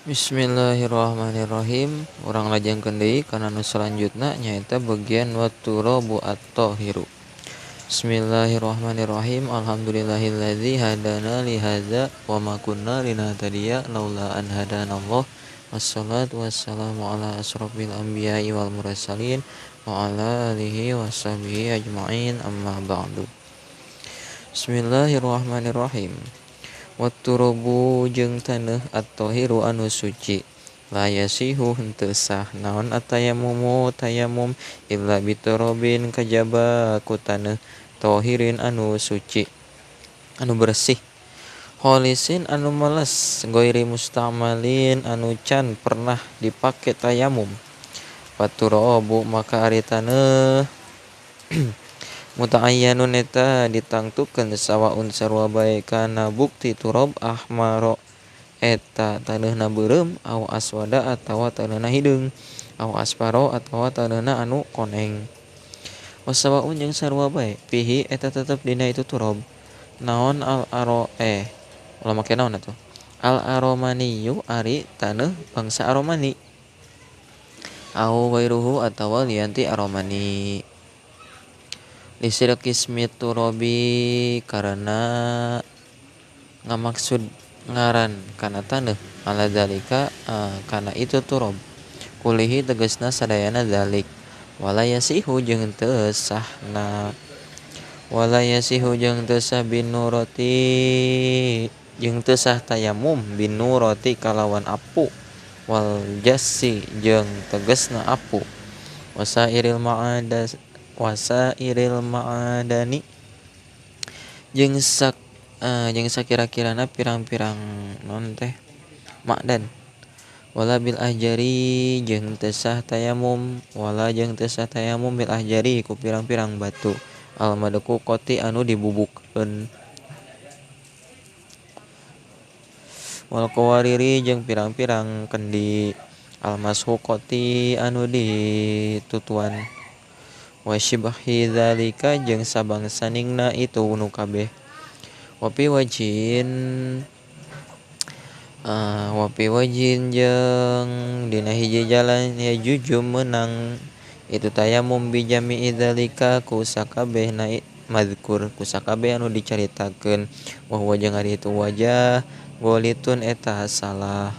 Bismillahirrahmanirrahim. Urang lajengkeun deui kana nu salanjutna nyaeta bagian watturabu at-tahiru. Bismillahirrahmanirrahim. Alhamdulillahilladzi hadana li hadza wa ma kunna linahtadiya laula an hadanallah. Wassalatu wassalamu ala asrofil anbiya'i wal mursalin wa ala alihi wasahbihi ajma'in, amma ba'du. Bismillahirrahmanirrahim. Watturabu jeung taneuh at-tahiru anu suci, la yasihu henteu sah naon atayamumu tayamum illa biturabin kajaba ku taneuh tahirin anu suci anu bersih, kholisin anu meles, ghairi mustamalin anu can pernah dipake tayamum. Paturabu maka ari taneuh muta'ayyanun eta ditangtukeun sawaun sarua bae kana bukti turab ahmaro eta taneuhna beureum, aw aswada atawa taneuhna hideung, aw asfaro atawa taneuhna anu koneng. Wasawaun jeung sarua bae pihi eta tetep dina itu turab naon al aro ulah make naon atuh al aromaniyu ari taneuh bangsa aromani, aw ghairuhu atawa lian ti aromani. Lisirkismi turabi karena ngamaksud ngaran kana taneuh, ala zalika kana itu turab, kulihi tegasna sadayana zalik. Wala yasihu jeung teu sahna, wala yasihu jeung teu sah binurati jeung teu sah tayamum binurati kalawan apu, wal jassi jeung tegasna apu, wasairil ma'ada wasairil ma'adani jeung jeung sakira-kirana pirang-pirang non teh ma'dan. Wala bil ahjari jeung teu sah tayamum, wala jeung teu sah tayamum bil ahjari ku pirang-pirang batu al madquqati anu dibubukeun, wal qawariri jeung pirang-pirang kendi al mashuqati anu ditutuan, wa shibhi dzalika jeung sabangsaningna itu nu kabeh. Wapi wajin jeung dina hiji jalan ya juju meunang itu tayamum bi jami'i dzalika ku sakabehna mazkur ku sakabeh anu dicaritakeun, wa huwa jeung ari itu wajah golitun eta salah.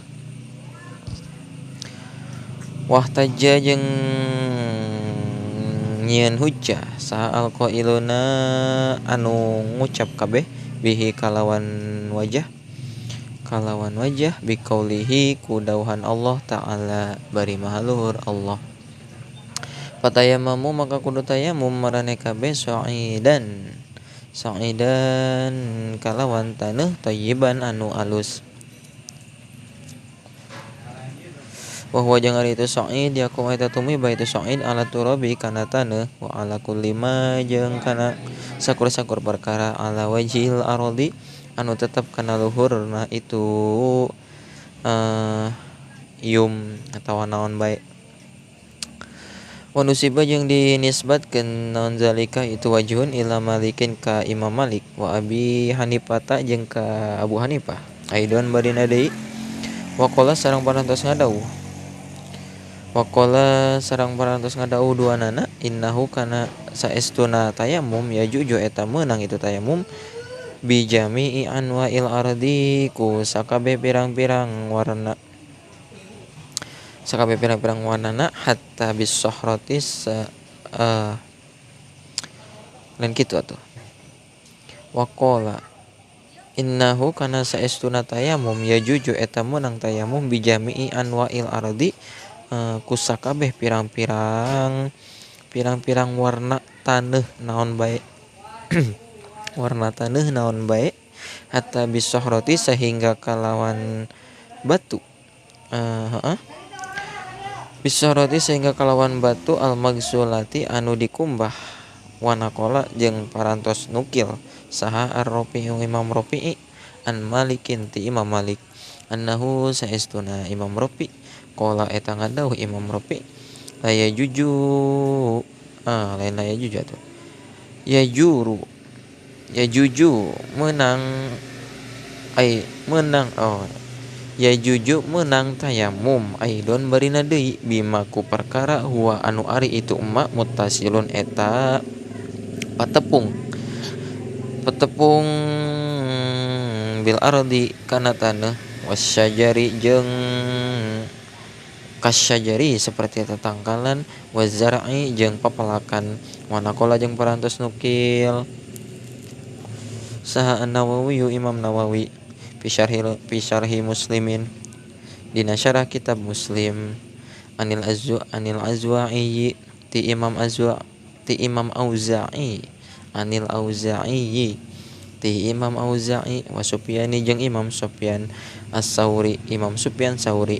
Wahtaja jeung nyieun hujjah saha alqailuna anu ngucap kabeh bihi kalawan wajah biqaulihi ku dauhan Allah ta'ala bari maha luhur Allah. Fatayamamu maka kudu tayamum marane kabeh sa'idan kalawan taneuh thayyiban anu alus. Wa huwa jeung ari itu sa'id yakum eta tumiba itu sa'id ala turabi kana taneuh, wa ala kulli ma jeung kana sakur-sakur perkara ala wajhil ardi anu tetep kana luhurna itu yum atawa naon bae. Wa nusiba jeung dinisbatkeun naon zalika itu wajhun ila Malikin ka Imam Malik wa Abi Hanifah jeung ka Abu Hanifah aidon barina deui. Waqala sareng parantos ngadauh, waqala sareng parantos ngadauh duanana innahu kana saestuna tayamum ya juju eta meunang itu tayamum bi jami'i anwa'il ardi ku sakabeh pirang-pirang warna, sakabeh pirang-pirang warnana hatta bis sahrati lain kitu atuh. Waqala innahu kana saestuna tayamum ya juju eta meunang tayamum bi jami'i anwa'il ardi ku sakabeh pirang-pirang warna taneuh naon bae warna taneuh naon bae hatta bisohroti sehingga kalawan batu bisohroti sehingga kalawan batu al magsulati anu dikumbah. Wanakola jeung parantos nukil saha ar-Rafi'i Imam Rafi'i an Malikin ti Imam Malik annahu saestuna Imam Rafi qala eta ngadauh Imam Rafi la ya juju lain la ya juju atuh ya juru ya juju menang ai menang oh Ya juju menang tayamum aidon barina deui bima ku perkara huwa anu ari itu emak muttasilun eta patepung petepung bil ardi kana taneuh wasyajari jeung kasyajari seperti tatangkalan wazar'i jeung papelakan wanakola jeung parantos nukil saha An-Nawawi Imam Nawawi fi syarhi Muslimin dina syarah kitab Muslim anil Azwa'i ti Imam Azwa ti Imam Auza'i anil Auza'i ti Imam Auza'i wa Sufyani jeung Imam Sufyan As-Sauri Imam Sufyan Sauri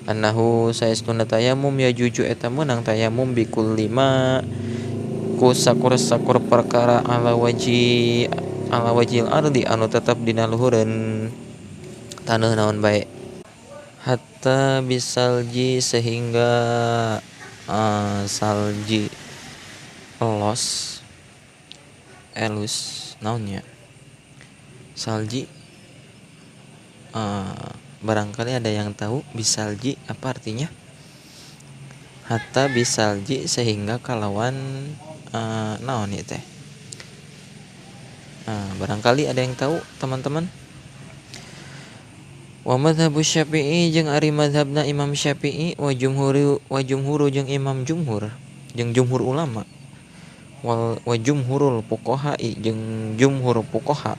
annahu saestuna tayamum ya juju eta meunang tayamum bikul lima ku sakur-sakur perkara ala wajhi ala wajhil ardi anu tetep dina luhureun taneuh naon bae hatta bisalji sehingga salji elos elus naonnya salji barangkali ada yang tahu bisalji apa artinya hatta bisalji sehingga kalawan naon ieu teh. Nah, barangkali ada yang tahu teman-teman. Wa madhhabu Syafi'i jeung ari madhabna Imam Syafi'i wa jumhuru jeung Imam Jumhur jeung jumhur ulama wal wa jumhurul fuqaha'i jeung jumhur fuqaha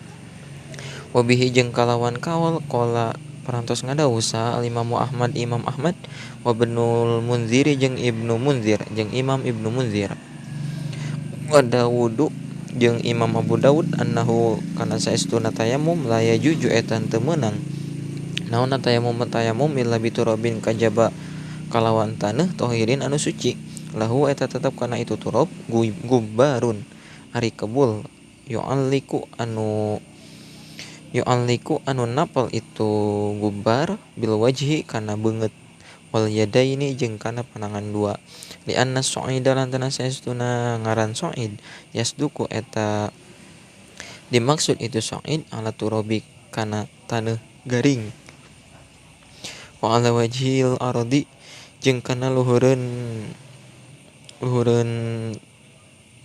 wa bihi jeung kalawan kaul qala parantos ngadawuh saha al Imam Ahmad Imam Ahmad wa Ibnul Munzir jeung Ibnu Munzir jeung Imam Ibnu Munzir wa Dawudu jeung Imam Abu Daud annahu kana saestuna tayamum la yajuju eta teu meunang naonna tayamum illa biturabin kajaba kalawan taneuh tohirin anu suci lahu eta tetep kana itu turab gubarun ari kebul yu'alliku anu napel itu gubar bil wajhi kana beungeut wal yadaini jeung kana panangan dua li anna su'ida lantana saestuna ngaran su'id yasduku eta dimaksud itu su'id ala turabi kana taneuh garing wa ala wajhil ardi jeung kana luhureun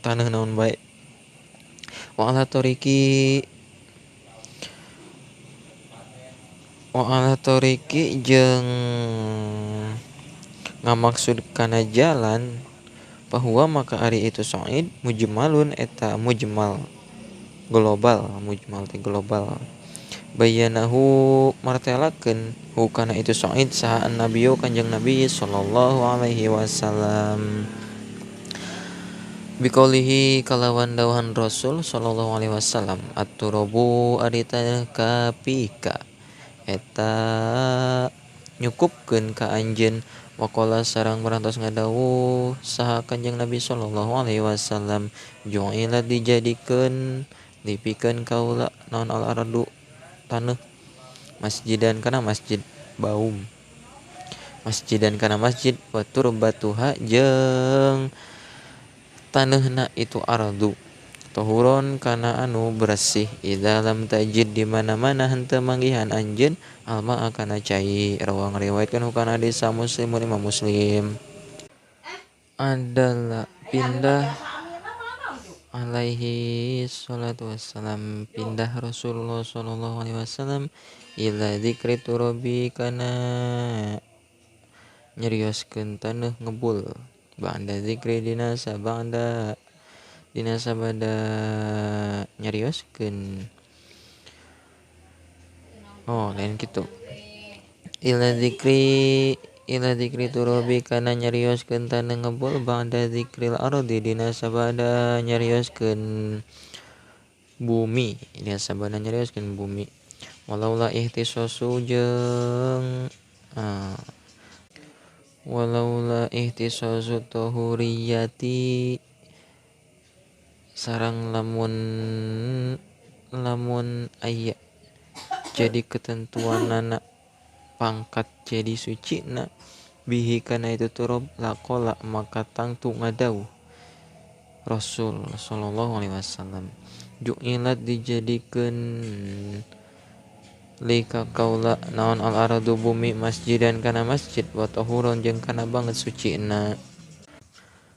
taneuh naon bae wa ala toriki jeung ngamaksud kana jalan bahwa maka ari itu soid mujmalun eta mujmal global mujmal teh global bayanahu martelakeun hu kana itu soid saha annabiyyu kanjeng Nabi sallallahu alaihi wasallam biqaulihi kalawan dawuhan Rasul sallallahu alaihi wasallam at-turabu ari taneuh kapika eta nyukupkeun ka anjeun waqala sareng parantos ngadawuh saha kanjeng Nabi sallallahu alaihi wasallam ju'ila dijadikeun dipikeun kaula naon al ardu taneuh masjidan kana masjid baum masjidan kana masjid wa turbatuha jeung taneuhna itu ardu tohuron kana anu bersih idza lam tajid di mana-mana henteu manggihan anjeun alma kana cai rawang riwayatkeun hukana hadis Muslim Imam Muslim adalah pindah alaihi salatu wassalam pindah Rasulullah sallallahu alaihi wasallam ila dzikri turabi kana nyerioskeun taneuh ngebul ba'da dzikri dina sabada dina sabada nyarioskeun oh lain kitu ila dzikri turabi kana nyarioskeun taneuh ngebul ba'da dzikril ardi dina sabada nyarioskeun bumi dina sabada nyarioskeun bumi walaula ihtisasu jeung walaula ihtisasu tahuriyati sarang lamun aya jadi ketentuanana pangkat jadi suci na bihi kana itu turab laqala maka tangtu ngadawuh Rasul sallallahu alaihi wasallam ju'ilat dijadikeun Li ka kaula naon al ardu bumi masjidan kana masjid wa tahuron jeung kana banget sucina.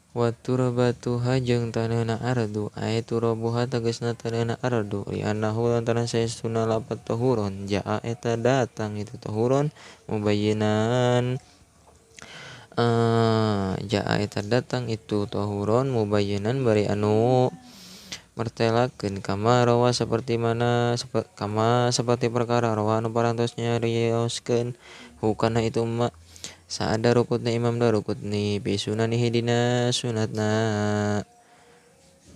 Wa turbatuha jeung taneuhna ardu ai turabuha tegasna taneuhna ardu li annahu lantaran saestuna lapat tahuron jaa eta datang itu tahuron mubayyinan jaa eta datang itu tahuron mubayyinan bari anu mertelakeun kama rawa seperti mana kama seperti perkara rawa anu parantos nyarioskeun hukana itu ma saada rukutna Imam Daruqutni bi sunanihi dina sunatna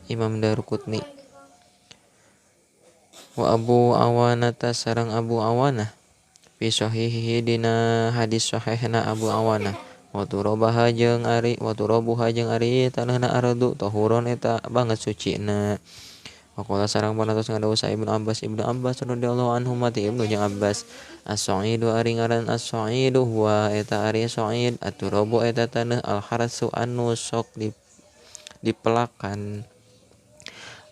Imam Daruqutni wa Abu Awanata sareng Abu Awanah fi sahihihi dina hadis sahihna Abu Awanah wa turabaha jeung ari wa turabuha jeung ari tanahna ardu tahuron eta banget sucina. Waqala sareng parantos ngadawuh sa Ibnu Abbas radhiyallahu anhu mati Ibnu jeung Abbas as-sa'idu ari ngaran as-sa'idu huwa eta ari sa'id aturabu eta taneuh al-harasu anu sok dipelakan.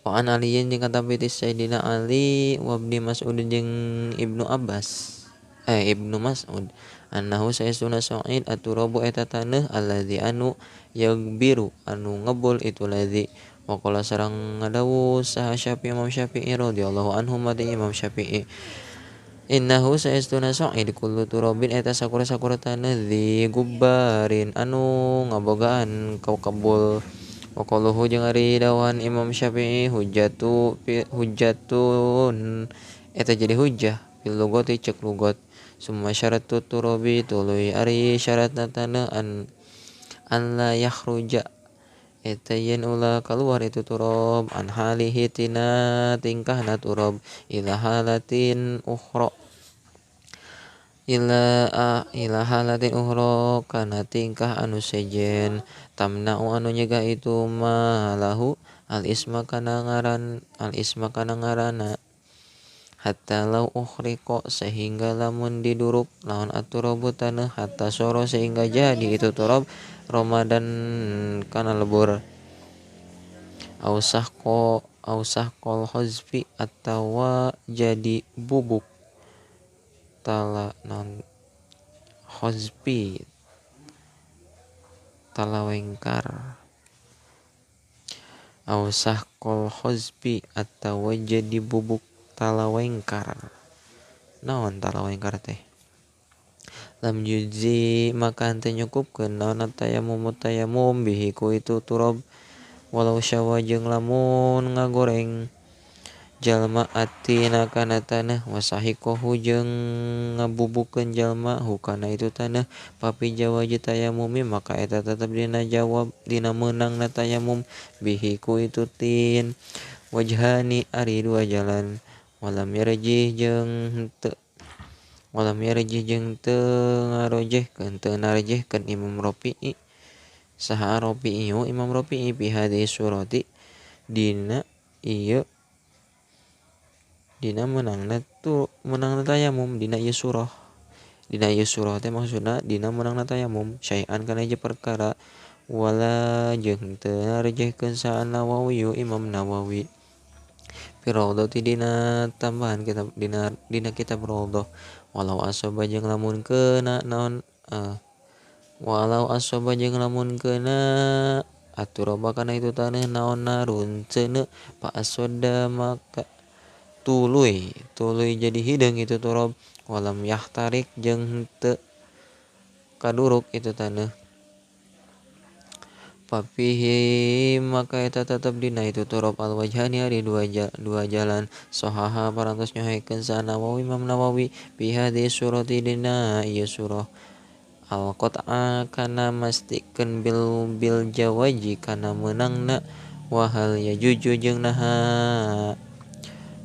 Wa an aliyin jeung katampi ti Sayyidina Ali wa Ibnu Mas'ud jeung Ibnu Abbas Ibnu Mas'ud annahu saestuna sa'id aturabu eta taneuh allazi anu yagbiru anu ngebul itu ladzi. Waqala sareng ngadawuh saha Syafi'i Imam Syafi'i radhiyallahu anhu mati Imam Syafi'i innahu saestuna sa'id kullu turabin eta sakura-sakura taneuh dzi gubbarin anu ngabogaan kau kabul. Waqaluhu jeung ari dawan Imam Syafi'i hujjatun eta jadi hujjah fil lugati cek lugat. Summa syaratu turabi tuluy ari syaratna taneuh an la yakhruja eta yen ulah kaluar itu turab an halihi tina tingkahna turab ila halatin ukhra ila halatin ukhra kana tingkah anu sejen tamna'u anu nyegah itu malahu al isma kana ngaran al isma kana ngaranna hatta law ukhriqa sehingga lamun diduruk lawan aturabu taneuh hatta soro sehingga jadi itu turab Ramadan kana lebur ausah qol khazfi atawa jadi bubuk tala non khazfi talawengkar ausah qol khazfi atawa jadi bubuk talawengkar naon talawengkar teh lam yujzi maka henteu nyukupkeun naon tayamum tayamum bihi ku itu turab walau syawa jeung lamun ngagoreng jalma atina kana tanah wasahiqahu jeung ngabubukeun jalma hukana itu tanah papi jawaji tayamumi maka eta tetep dina jawab dina meunangna tayamum bihi ku itu tin wajhani ari dua jalan walam yarjih jeung henteu walam yarjih jeung teu ngarojehkeun teu narjehkeun Imam Rafi'i saha Rafi'i Imam Rafi'i bi hadis surati dina ieu dina meunangna tu meunangna tayamum dina ieu surah teh maksudna dina meunangna tayamum syai'an kana hiji perkara wala jeung teu narjehkeun saha Nawawi Imam Nawawi fi raudhati dina tambahan kitab dina kitab raudhah walau asoba jeung lamun keuna naon walau asoba jeung lamun keuna aturaba kana itu taneuh naon narun ceuneu pa asoda maka tuluy jadi hideung itu turab walam yahtarik jeung henteu kaduruk itu taneuh papihi maka eta tetep dina itu turab al wajhani ari dua jalan sohaha parantos nyohekeun sa Nawawi Imam Nawawi bi hadis surati dina ieu surah al qat'a kana mastikeun bil jawaji kana meunangna wahal yajuju jeung naha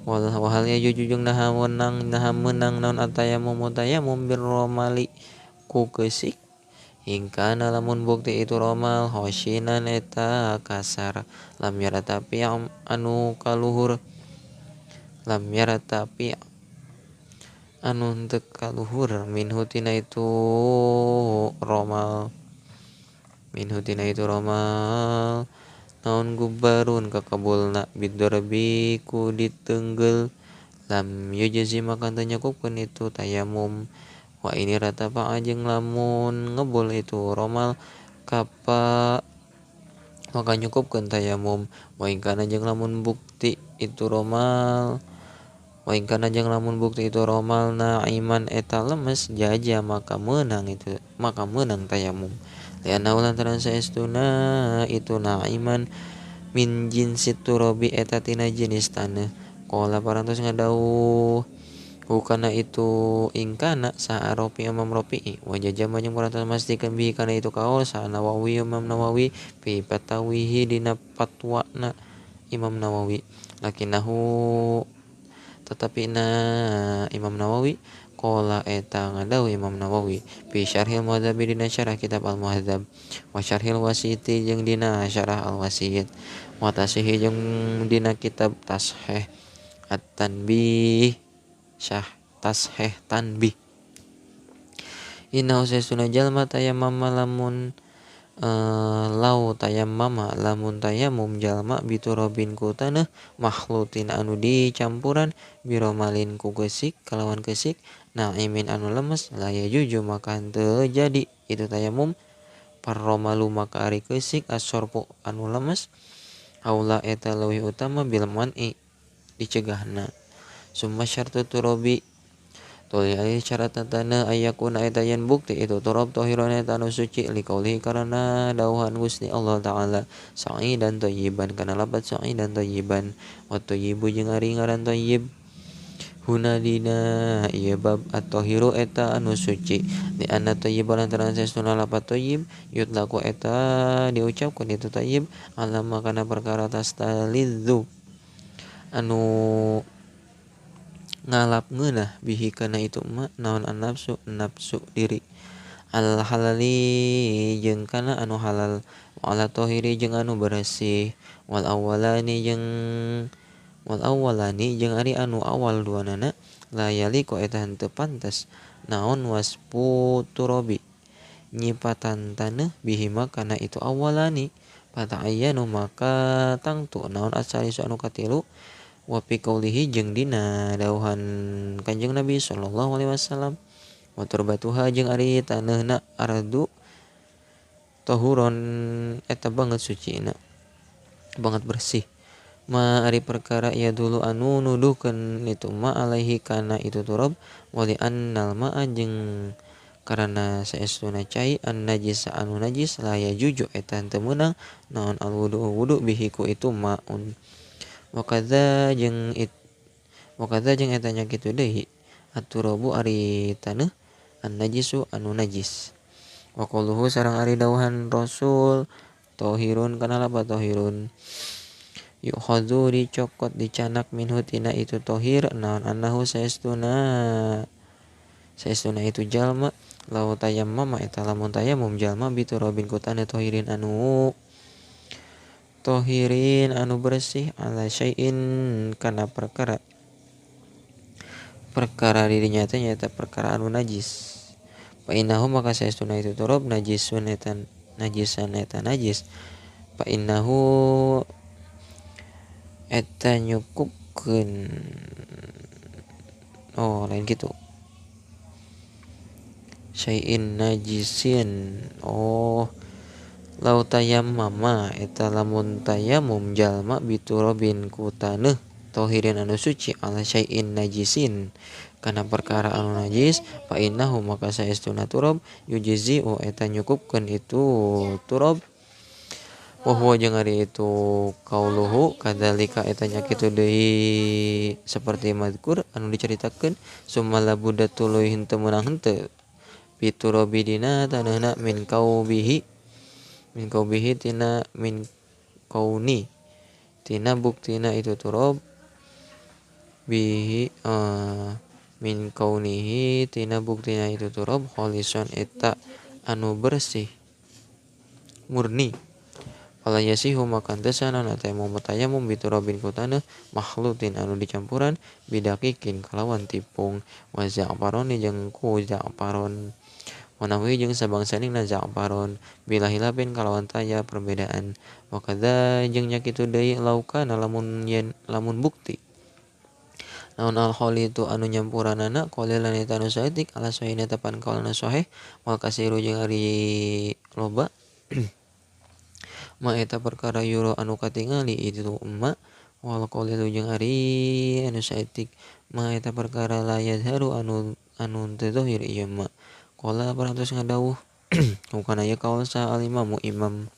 wahal yajuju jeung naha meunang naon atayamum tayamum bir romali ku keusik hingkana lamun bukti itu romal hosyinan eta kasar lam yaratapi anu kaluhur lam yaratapi anu henteu kaluhur minhu tina itu romal naon gubarun kakabulna bidorbi ku ditenggel Lam yujzi maka teu nyukupkeun itu tayamum. Wa ini ratafa jeung lamun ngebul itu romal kapa maka nyukupkeun tayamum. Wa in kana jeung lamun bukti itu romal wa in kana jeung lamun bukti itu romal naiman eta lemes jaja maka meunang itu maka meunang tayamum. Lianna lantaran saestuna itu naiman min jinsi turabi eta tina jenis taneuh. Qala parantos ngadauh hukana itu ingkana sa'a ropi Imam Ropi'i wa jajama jeung parantos mastikeun bihi kana itu kaul sa'a Nawawi Imam Nawawi fi fatawihi dina fatwana Imam Nawawi. Lakinahu tetapi na Imam Nawawi qala eta ngadauh Imam Nawawi fi syarhil Muhadzab dina syarah kitab Al Muhadzab wa syarhil Wasiti jeung dina syarah Al Wasit wa tasihi jeung dina kitab Tashih At-Tanbih syah tashih tanbih. Inna usasuna jalma tayammama lamun lau tayammama lamun tayamum jalma biturabin ku taneuh makhlutin anu dicampuran biromalin ku kesik kalawan kesik naimin anu lemes la yajuju maka henteu jadi itu tayamum. Parromalu maka ari kesik asorpu anu lemes aula eta leuwih utama bil man'i dicegahna. Summa syartu turabi tuli ari syarat taneuh ayakuna eta yen bukti itu turab tahiran eta anu suci liqaulihi karena dauhan Gusti Allah Ta'ala sa'idan thayyiban kana lapat sa'idan thayyiban wa thayyibu jeung ari ngaran thayyib huna dina ieu bab at-tahiru eta anu suci di anna thayyiban lantaran saestuna lapat thayyib yutlaku eta diucapkeun itu thayyib alama kana perkara tastalizzu anu ngalap ngeunah bihi kana itu ma naon an-nafsu nafsu diri al halali jeung kana anu halal wa ala tahiri jeung anu bersih wal awwalani jeung ari anu awal duanana la yaliku eta henteu pantes naon waspu turabi nyipatan taneuh bihi ma kana itu awalani pata'ayyanu maka tangtu naon asalisu anu katilu wa fi qaulihi jeung dina dauhan Kanjeng Nabi sallallahu alaihi wasallam wa turbatuha jeung ari taneuhna ardu tahuron eta banget sucina banget bersih ma ari perkara ya dulu anu nuduhkeun itu ma alaihi kana itu turab wa li annal ma'a jeung karena saestuna cai an najis anu najis la yajuju eta henteu meunang naon al wudu wudu bihi ku itu maun. Wakadza jeung eta nya kitu deui aturabu ari taneuh an najisu anu najis. Wa qauluhu sareng ari dauhan Rasul tahirun kana lapat tahirun yukhadzu dicokot dicanak minhu tina itu tahir naon annahu saestuna itu jalma lau tayammama eta lamun tayamum jalma biturabin ku taneuh tahirin anu bersih ala syai'in kana perkara dirinya teh nyaeta perkara anu najis. Fa innahu maka saestuna itu turab najisun eta najisan eta najis. Fa innahu eta nyukupkeun oh lain kitu syai'in najisin oh lau tayammama eta lamun tayamum jalma biturabin ku taneuh tahirin anu suci ala syai'in najisin kana perkara anu najis fa innahu maka saestuna turab yujzi'u eta nyukupkeun itu turab wa huwa jeung ari itu qauluhu kadzalika eta nya kitu deui saperti mazkur anu dicaritakeun summa labuda tuluy henteu meunang henteu biturabi dina taneuhna min kaubihi tina min kauni tina buktina itu turab bihi min kaunihi tina buktina itu turab kholison eta anu bersih murni. Fala yasihu maka teu sanana tayamum tayamum biturabin ku taneuh makhlutin anu dicampuran bidakikin kalawan tipung wa za'faroni jeung ku za'faron wanawi jeung sabangsaning na za'faron bila hilafin kalawan taya perbedaan. Wa kadza jeung nya kitu deui laukana lamun yen lamun bukti Naon al khalitu anu nyampuranana qalilan eta anu saeutik ala sahihna tepan kaul anu sahih wal kasiru jeung ari loba ma eta perkara yuro anu katingali itu ma wal qalilu jeung ari anu saeutik ma eta perkara la yazharu anu anu teu zahir ieu ma. Qala parantos ngadawuh hukana ieu kaul sa al imamu imam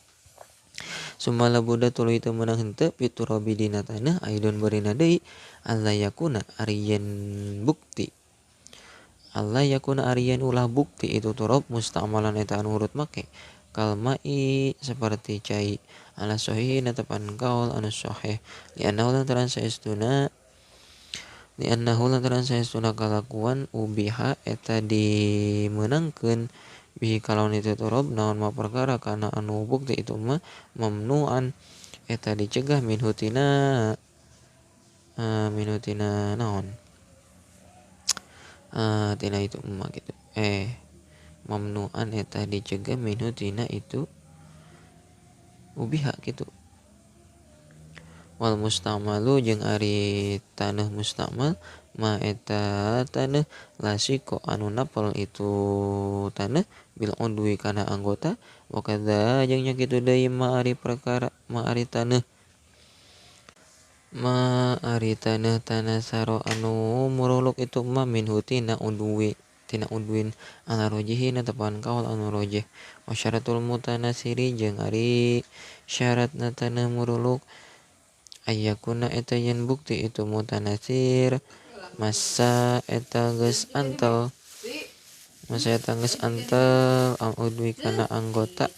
sumala buddha tuluy teu meunang henteu piturabi dina taneuh aidon barina deui alla yakuna ari yen bukti alla yakuna ari yen ulah bukti itu turab musta'malan eta anu urut make kalmai seperti cai ala sahih tepan kaul anu sahih li'annahu lantaran saestuna kalakuan ubiha eta dimeunangkeun bihi kalawan itu turab naon ma perkara kana anu bukti itu mah mamnuan eta dicegah minhutina minhutina naon tina itu mah gitu mamnuan eta dicegah minhutina itu ubiha gitu. Wal mustamalu jeung ari taneuh mustamal ma eta taneuh lasiko anu napel itu taneuh bil udwi kana anggota wa kadza jeung nya kitu deui ma ari perkara ma ari taneuh tanah saro anu muruluk itu ma minhu tina udwi tina udwin ala rojihina tepan kaul anu rojih. Wa syaratul mutanasiri jeung ari syaratna taneuh muruluk ayakuna eta yen bukti itu mutanasir masa eta geus antel al udwi kana anggota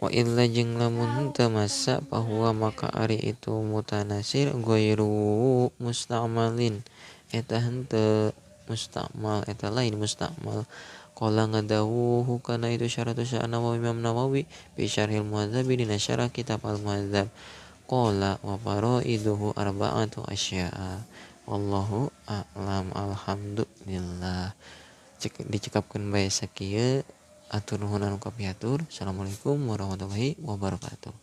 wa illa jeung lamun henteu masa bahwa maka ari itu mutanasir ghairu musta'malin eta henteu mustakmal eta lain mustakmal. Qala ngadawuhu kana itu syaratu Nawawi Imam Nawawi bi syarhil Muhadzab dina syarah kitab Al Muhadzab. Qala wa faraiduhu arba'atu asya'a. Wallahu a'lam. Alhamdulillah. Dicekapkeun bae sakieu. Atur nuhun anu kapihatur. Assalamualaikum warahmatullahi wabarakatuh.